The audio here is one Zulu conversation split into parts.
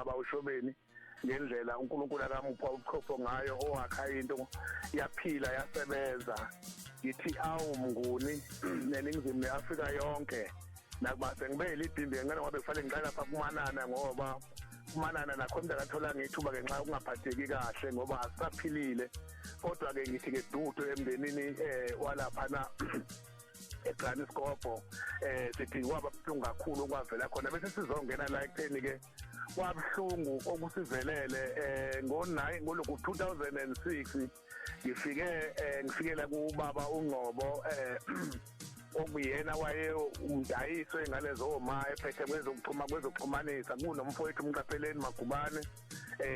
Ubaba uShobeni, ngendlela uNkulunkulu akamupha ubuchopho ngayo, owakha into yaphila yasebenza. Ngithi awu Mnguni neNingizimu neAfrika yonke, nakuba sengibe libhimbi ngene ngoba kufanele ngiqale lapha kuManana, ngoba kuManana nakho ngakathola ngithuba ngenxa yokungaphatheki kahle ngoba asisaphilile. Kodwa ke ngithi ke dudu emndenini walapha na eGrani Scopo, sithi kwaba buhlungu kakhulu okwavela khona. Bese sizongena la ekutheni ke kwabuhlungu okusivelele ngo9 ngoloku 2006. Ngifike ngifikela kubaba uNgcobo, okuyena waye umdayiso engane zoma, ephethe kwezokuxhuma, kwezokuxhumanisa, kunomfowethu uMqapheleni Magubane,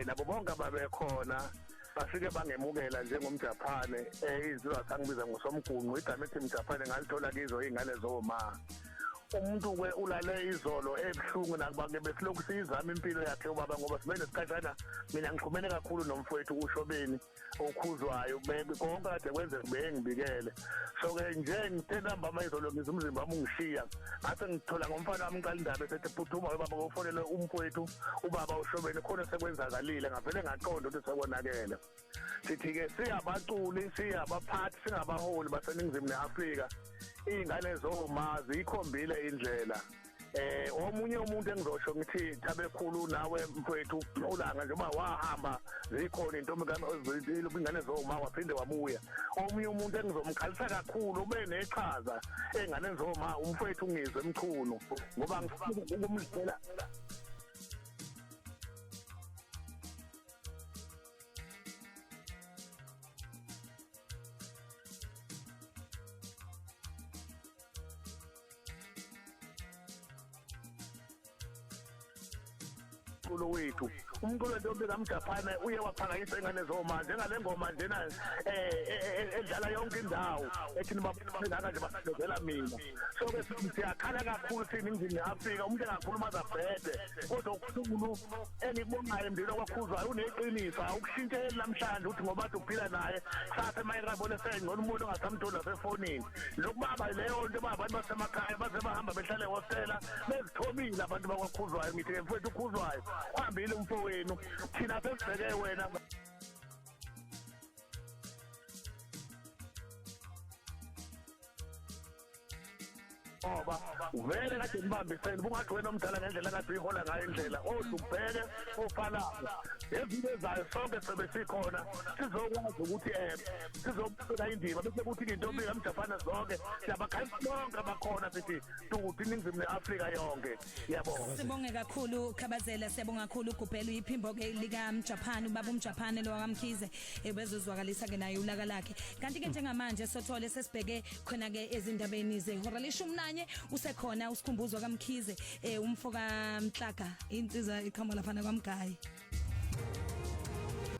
nabo bonke ababekhona. Bafike bangemukela njengomJaphane. Izizwe sangibiza ngosomgunqu, igama ethi mJaphane ngalithola kizo izingane zoma. Umuntu ke ulale izolo ebuhlungu, nakuba ke besilokhu siyizama impilo yakhe ubaba, ngoba sibe nesikhashana. Mina ngixhumene kakhulu nomfowethu uShobeni okhuzwayo, konke kade kwenzeka bengibikele. So ke nje ngithe ntambama izolo ngizwa umzimba wami ungishiya, ngase ngithola ngomfana wami ngiqala indaba esethi, "Phuthuma ubaba, kofonele umfowethu ubaba uShobeni, khona sekwenzakalile." Ngavele ngaqonda ukuthi sekonakele. Sithi-ke singabaculi, singabaphathi, singabaholi baseNingizimu ne-Afrika, iy'ngane zoma ziyikhombile indlela. Omunye umuntu engizosho ngithi Thabekhulu, nawe mfowethu uLanga, njengoba wahamba zikhona intombi ingane zoma, waphinde wabuya. Omunye umuntu engizomkhalisa kakhulu ube neqhaza enganeni zoma, umfowethu uNgizwe Mchunu, ngoba ngifuna ukumdlela umculo wethu, umculo ntombi kaMjaphane uye waphakanyisa ingane zoma, njengale ngoma njena edlala yonke indawo ethi nibangaka nje basebenzela mina. So ke siyakhala kakhulu siningizimu ne-Afrika, umuntu engakhuluma azabhede, kodwa ukhulu engikubongayo emndeni okwakhuzwayo uneqiniso, awukushintsheli namhlanje ukuthi ngoba ade uphila naye, kusasa emaye ngabona sengcono, umuntu ongasamtholi nasefonini. Lokubaba leyo nto ba abantu basemakhaya baze bahamba behlale ehostela bezithobile abantu bakwakhuzwayo. Ngithi mfowethu uKhuzwayo, uhambile umfowenu, thina sesibheke wena ngoba vele kade nibambisene, bungathi wena omdala ngendlela kade uyihola ngayo indlela odwa ubheke ofalayo ezinto ezayo. Sonke sobe sikhona, sizokwazi ukuthi sizobeka indima, bese kuthi intombi kaMjafana zonke siyabakhalisa bonke abakhona, sithi tuti iNingizimu neAfrika yonke. Yabo. Sibonge kakhulu Khabazela, siyabonga kakhulu Gubhelu. Iphimbo ke lika Mjaphane, ubaba uMjaphane lo wakaMkhize, ebezozwakalisa ke naye ulaka lakhe. Kanti ke njengamanje sothole sesibheke khona ke ezindabeni zehora leshumi nanye. Usekhona uSikhumbuzo kaMkhize, umfo kaMhlaga, insizwa iqhamuka lapha kwaMgayi.